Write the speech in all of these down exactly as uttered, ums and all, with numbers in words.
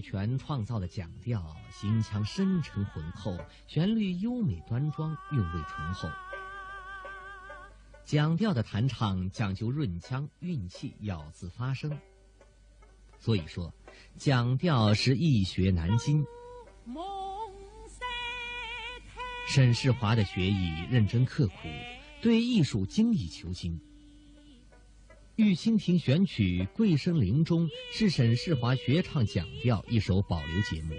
泉创造的蒋调，行腔深沉浑厚，旋律优美端庄，韵味醇厚。蒋调的弹唱讲究润腔、韵气、咬字发声，所以说，蒋调是易学难精。沈世华的学艺认真刻苦，对艺术精益求精。 《玉蜻蜓》选曲《桂声灵》中是沈世华学唱蒋调一首保留节目。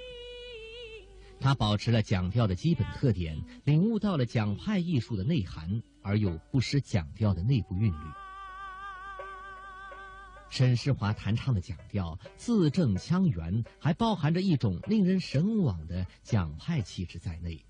他保持了蒋调的基本特点，领悟到了蒋派艺术的内涵，而又不失蒋调的内部韵律。沈世华弹唱的蒋调字正腔圆，还包含着一种令人神往的蒋派气质在内。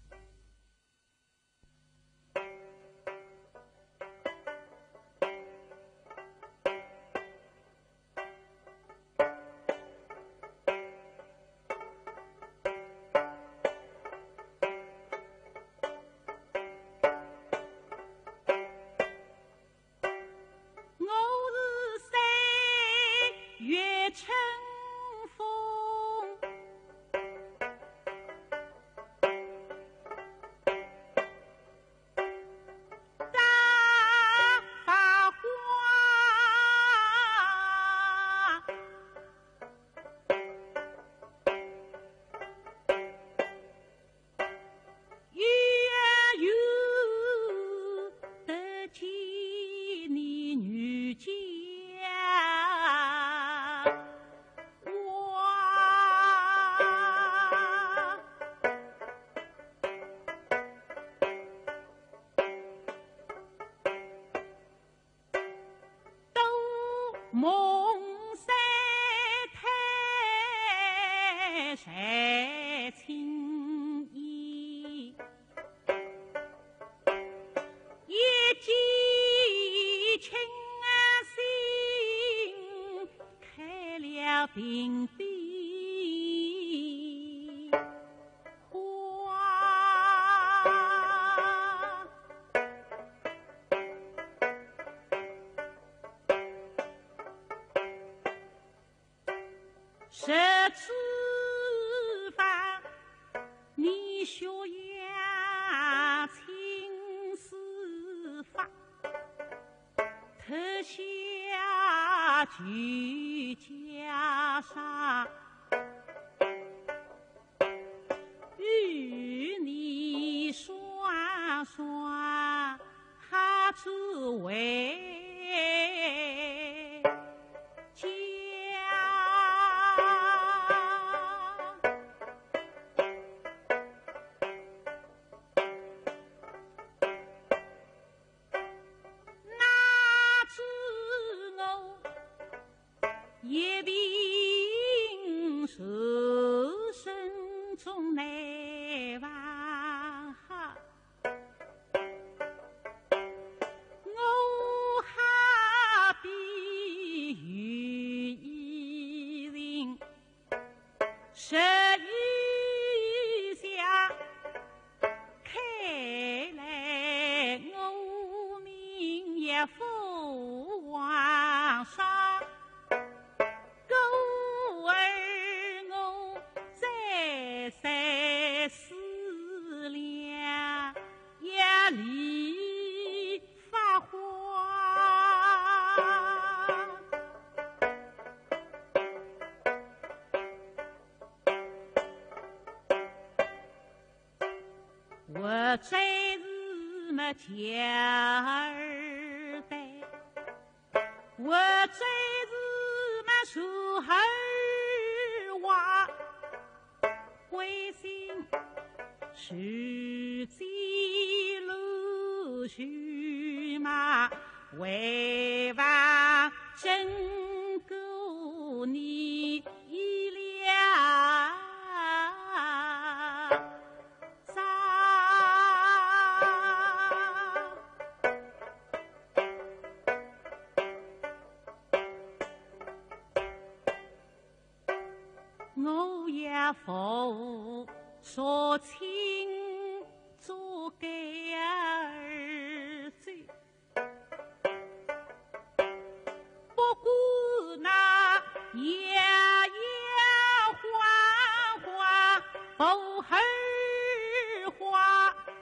后花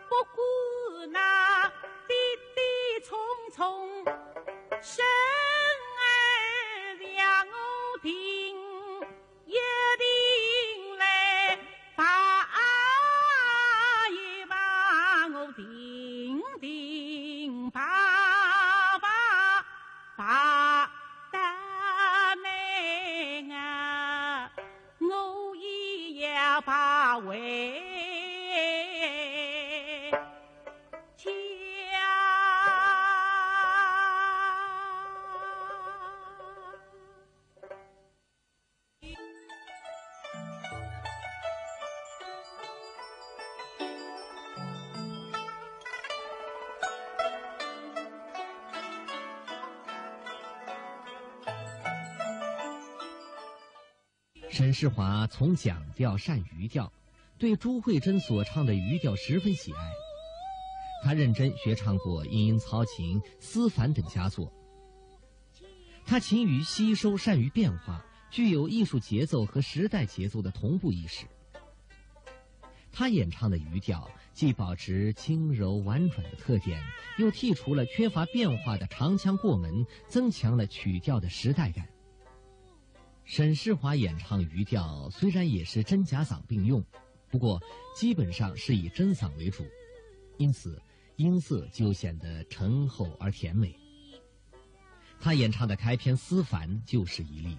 不顾那跌跌冲冲，身儿让我停，一停来把一把我停停把把把得来啊！ 我也要把回家。沈世华从蒋调善余调，对朱慧珍所唱的余调十分喜爱。他认真学唱过《莺莺操琴》《思凡》等佳作。他勤于吸收，善于变化，具有艺术节奏和时代节奏的同步意识。他演唱的余调既保持轻柔婉转的特点，又剔除了缺乏变化的长腔过门，增强了曲调的时代感。 沈世华演唱余调虽然也是真假嗓并用，不过基本上是以真嗓为主，因此音色就显得醇厚而甜美。他演唱的开篇《思凡》就是一例。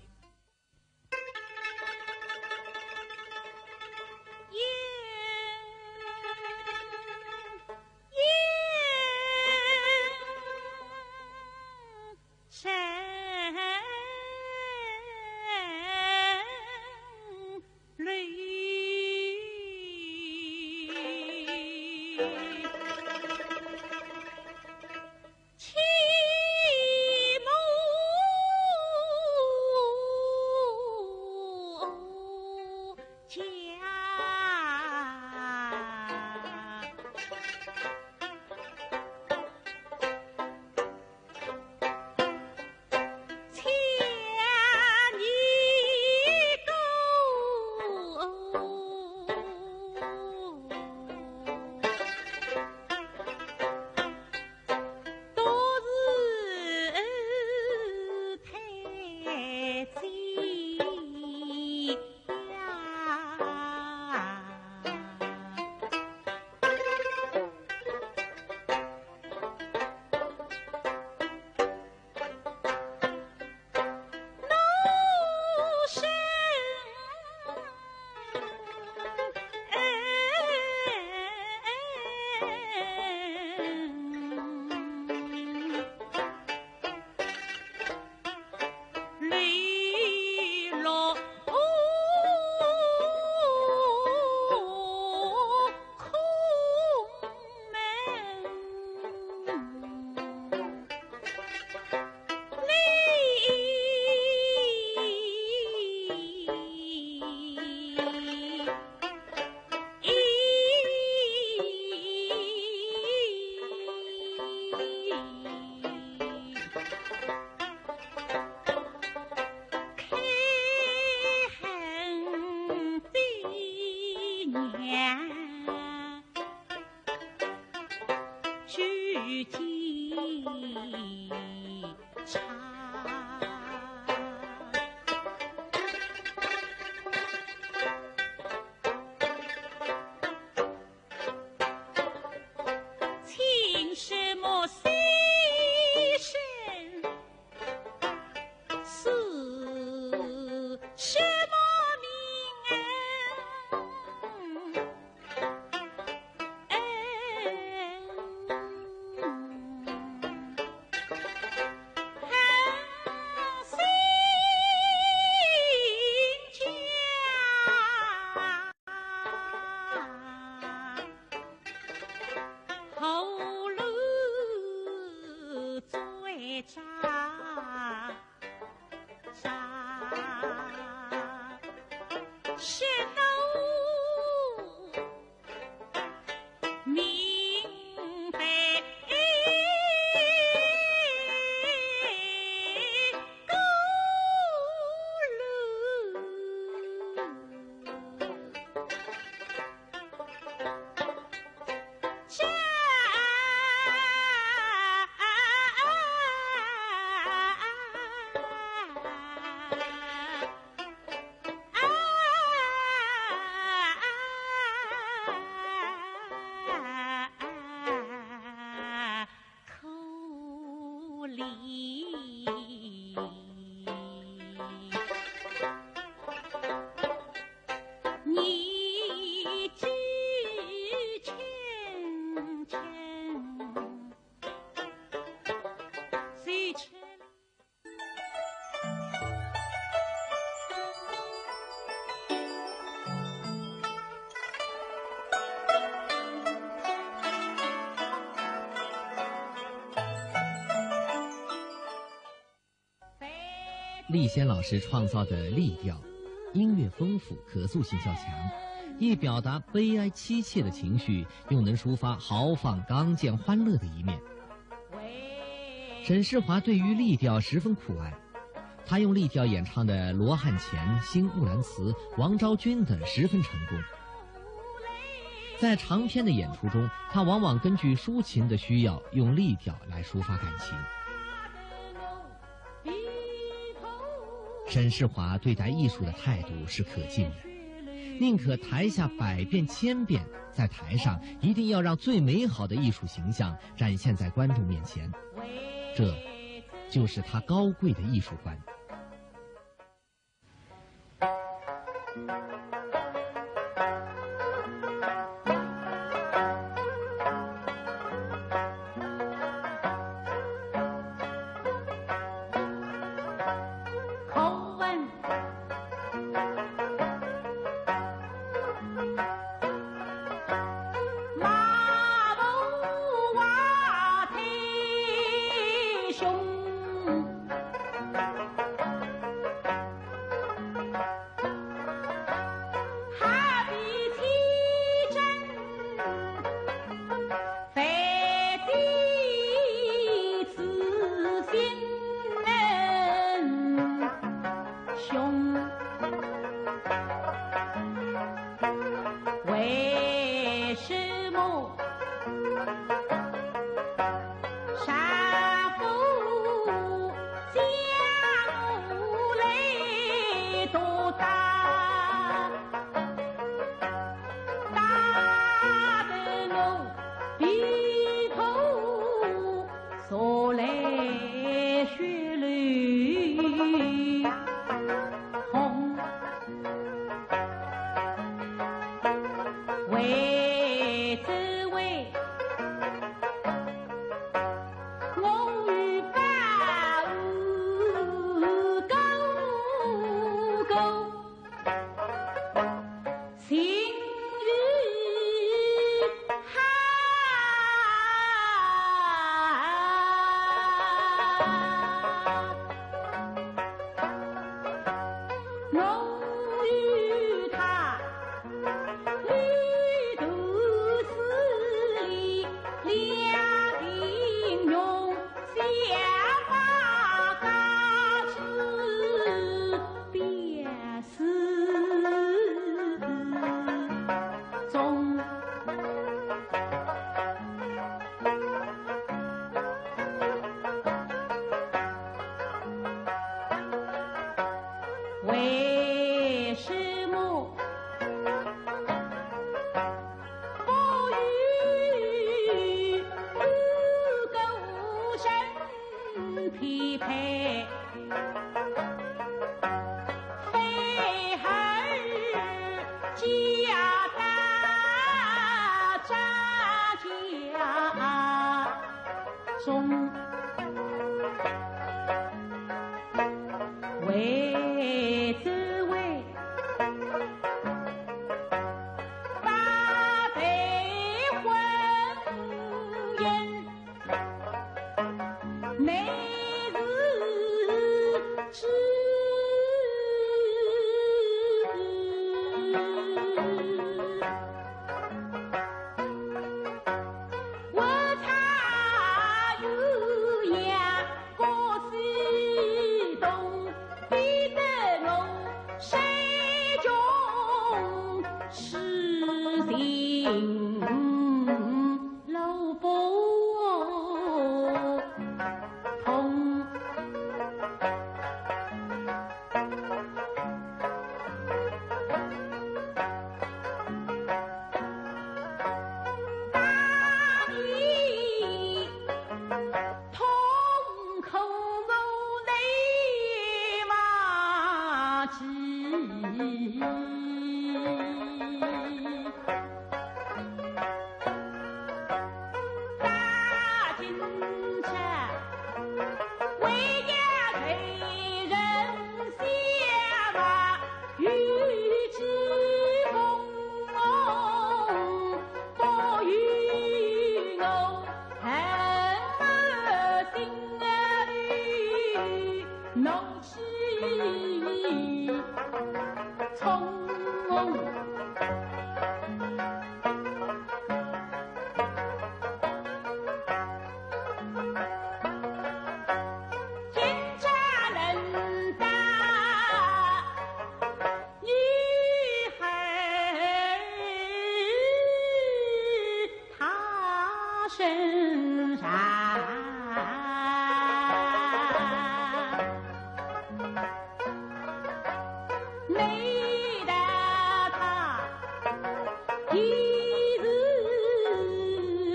立先老师创造的丽调，音乐丰富，可塑性较强，既表达悲哀凄切的情绪，又能抒发豪放刚健、欢乐的一面。沈世华对于丽调十分酷爱，他用丽调演唱的罗汉钱、新木兰辞、王昭君等十分成功。在长篇的演出中，他往往根据抒情的需要，用丽调来抒发感情。沈世华对待艺术的态度是可敬的，宁可台下百变千变，在台上一定要让最美好的艺术形象展现在观众面前，这就是他高贵的艺术观。是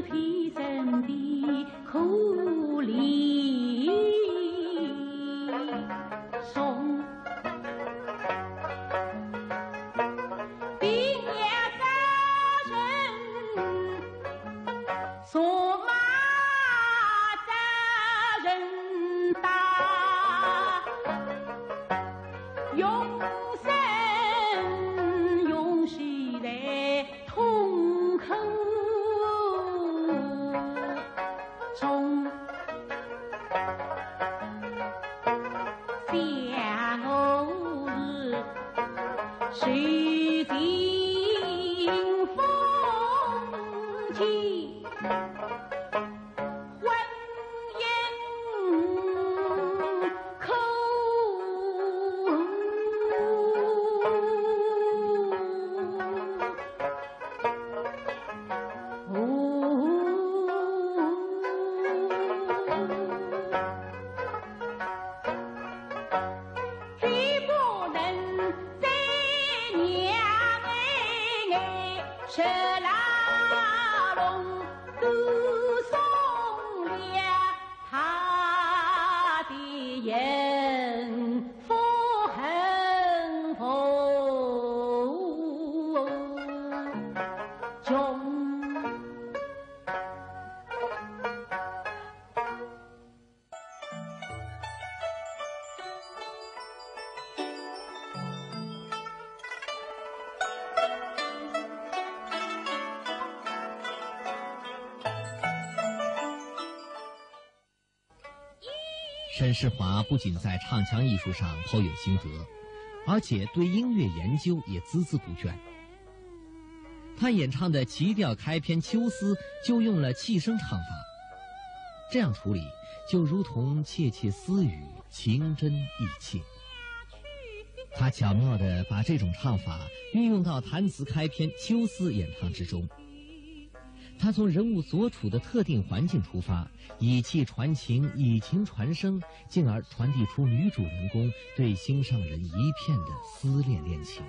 天生的苦力虫，病也杀人， 数码杀人大，永生永世在痛苦中。 想我是受尽风霜，婚姻苦。 沈世华不仅在唱腔艺术上颇有心得，而且对音乐研究也孜孜不倦。他演唱的《齐调》开篇《秋思》就用了气声唱法，这样处理就如同窃窃私语，情真意切。他巧妙地把这种唱法运用到弹词开篇《秋思》演唱之中。 他从人物所处的特定环境出发，以气传情，以情传声，进而传递出女主人公对心上人一片的思念恋情。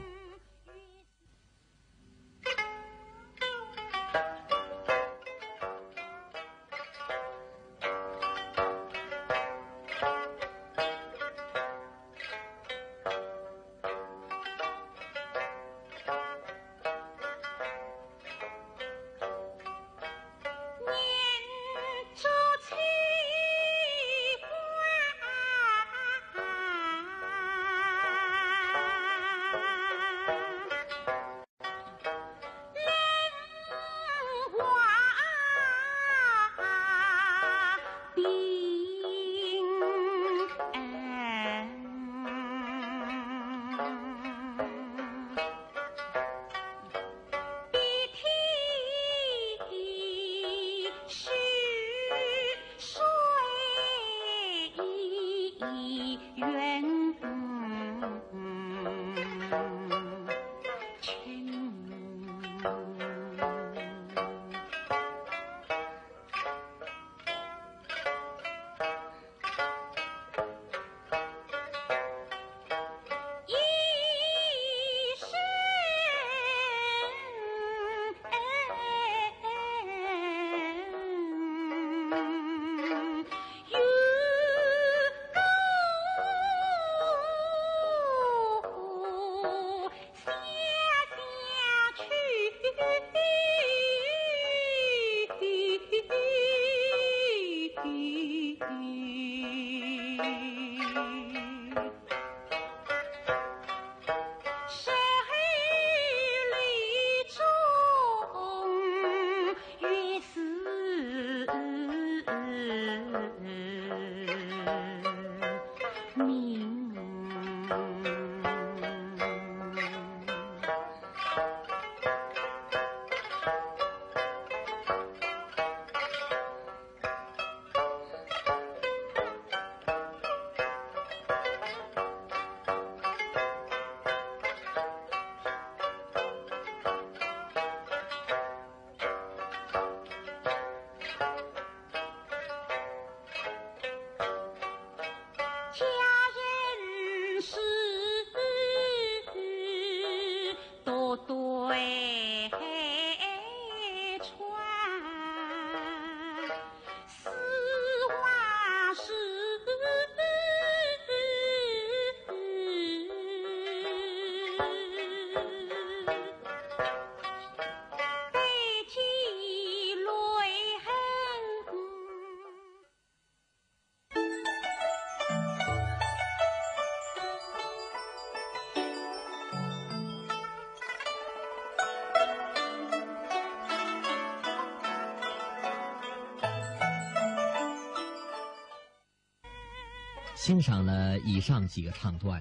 欣赏了以上几个唱段，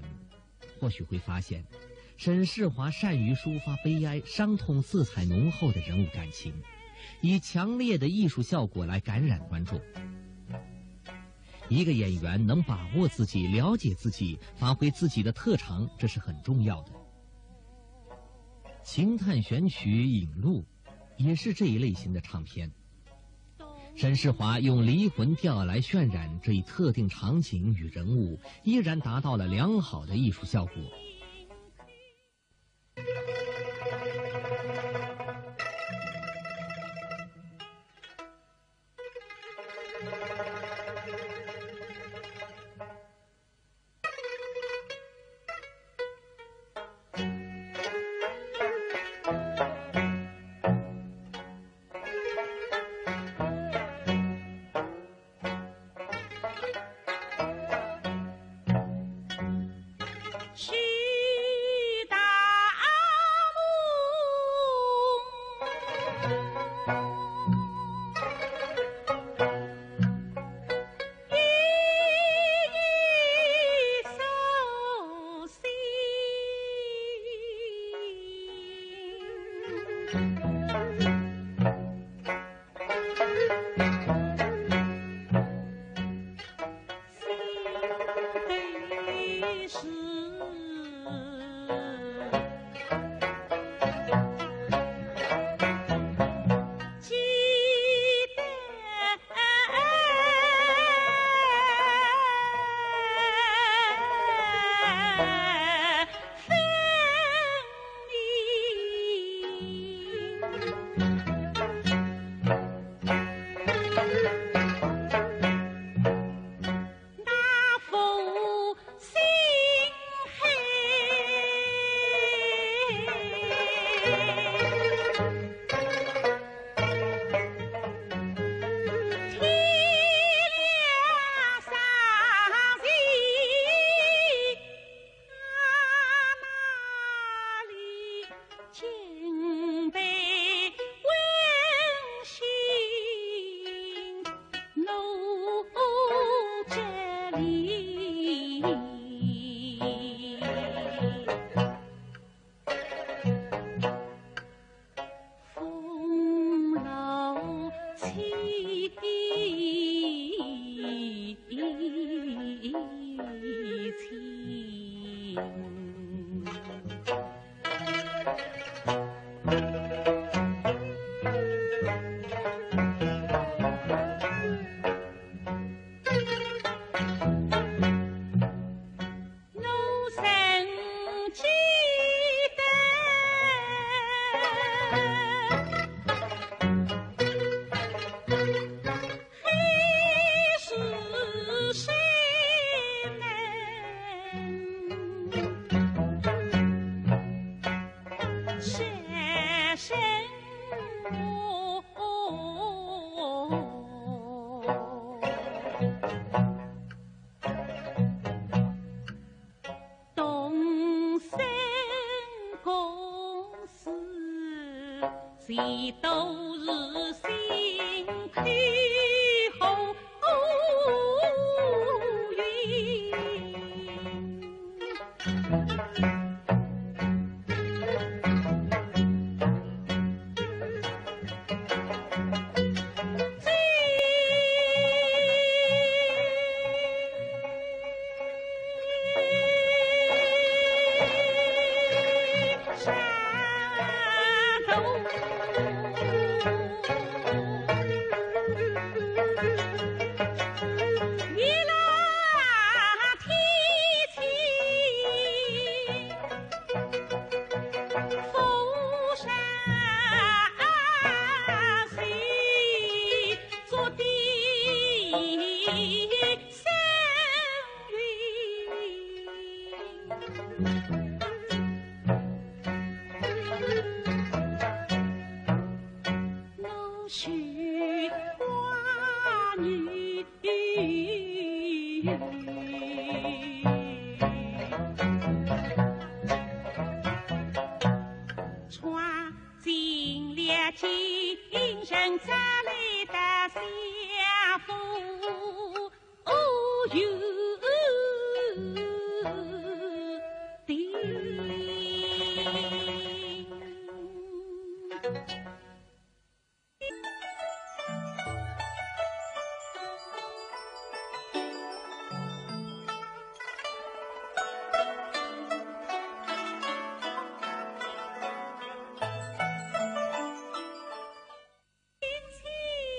或许会发现，沈世华善于抒发悲哀、伤痛色彩浓厚的人物感情，以强烈的艺术效果来感染观众。一个演员能把握自己、了解自己、发挥自己的特长，这是很重要的。《情探选曲·引路》也是这一类型的唱片。沈世华用离魂调来渲染这一特定场景与人物，依然达到了良好的艺术效果。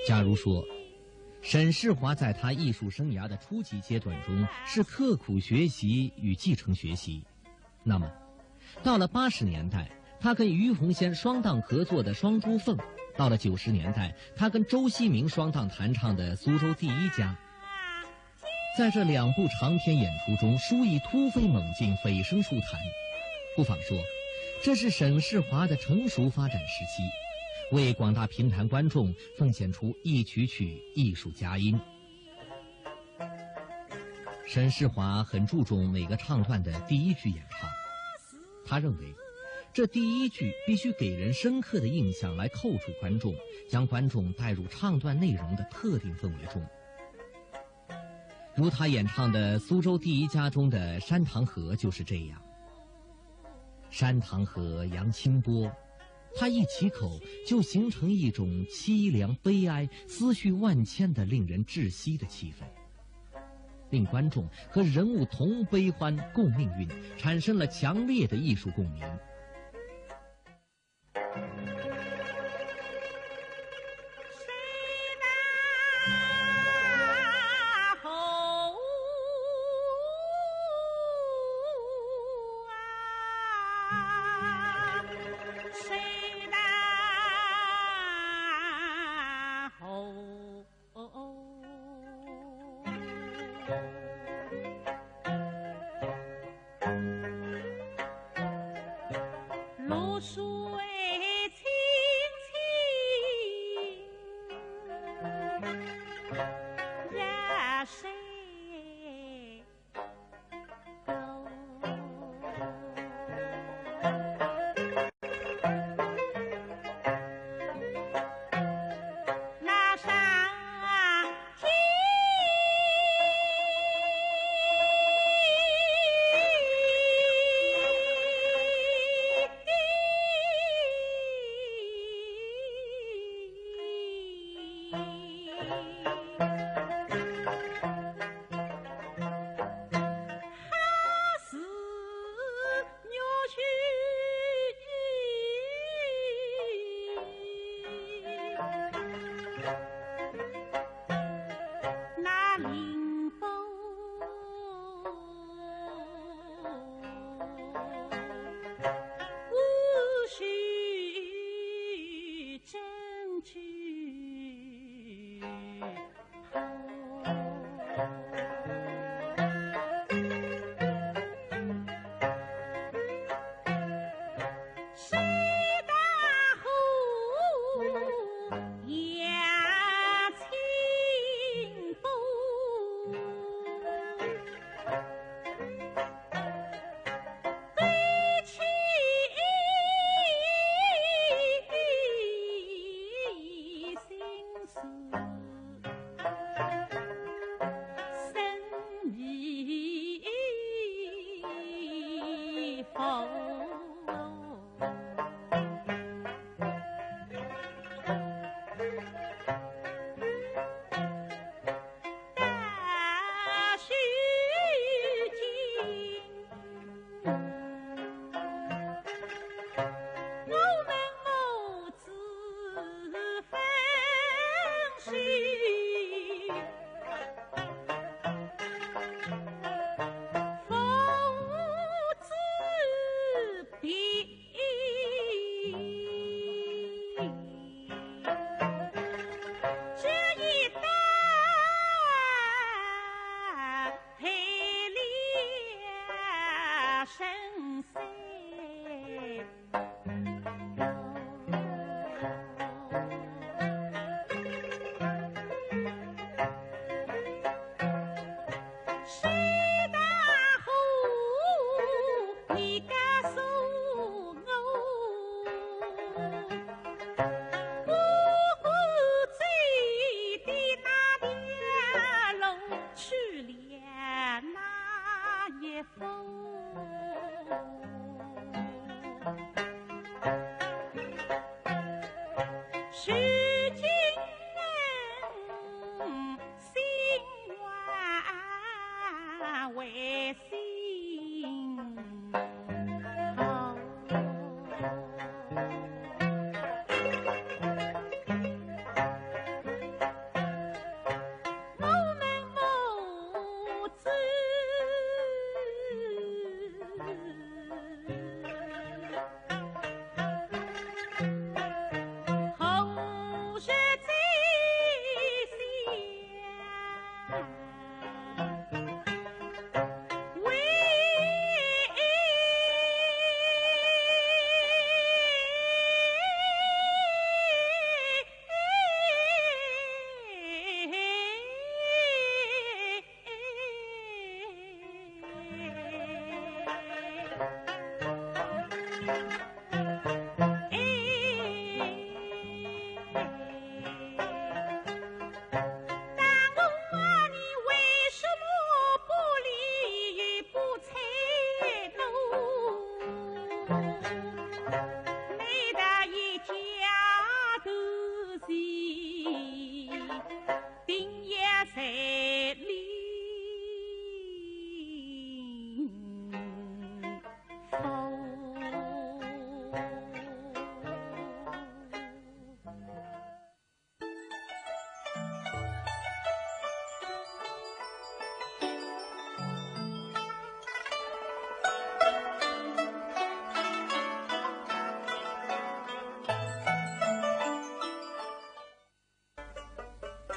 假如说，沈世华在他艺术生涯的初级阶段中是刻苦学习与继承学习，那么，到了八十年代，他跟于红先双档合作的《双珠凤》，到了九十年代，他跟周锡明双档弹唱的《苏州第一家》，在这两部长篇演出中，书艺突飞猛进，蜚声书坛。不妨说，这是沈世华的成熟发展时期，为广大评弹观众奉献出一曲曲艺术佳音。沈世华很注重每个唱段的第一句演唱，他认为，这第一句必须给人深刻的印象，来扣住观众，将观众带入唱段内容的特定氛围中。如他演唱的《苏州第一家》中的《山塘河》就是这样。山塘河，扬清波，他一起口就形成一种凄凉悲哀、思绪万千的令人窒息的气氛，令观众和人物同悲欢、共命运，产生了强烈的艺术共鸣。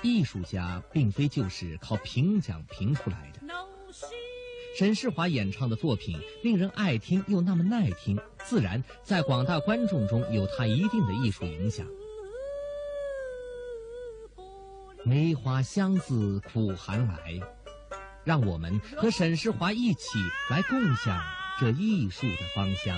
艺术家并非就是靠评奖评出来的。沈世华演唱的作品令人爱听又那么耐听，自然在广大观众中有他一定的艺术影响。梅花香自苦寒来，让我们和沈世华一起来共享这艺术的芳香。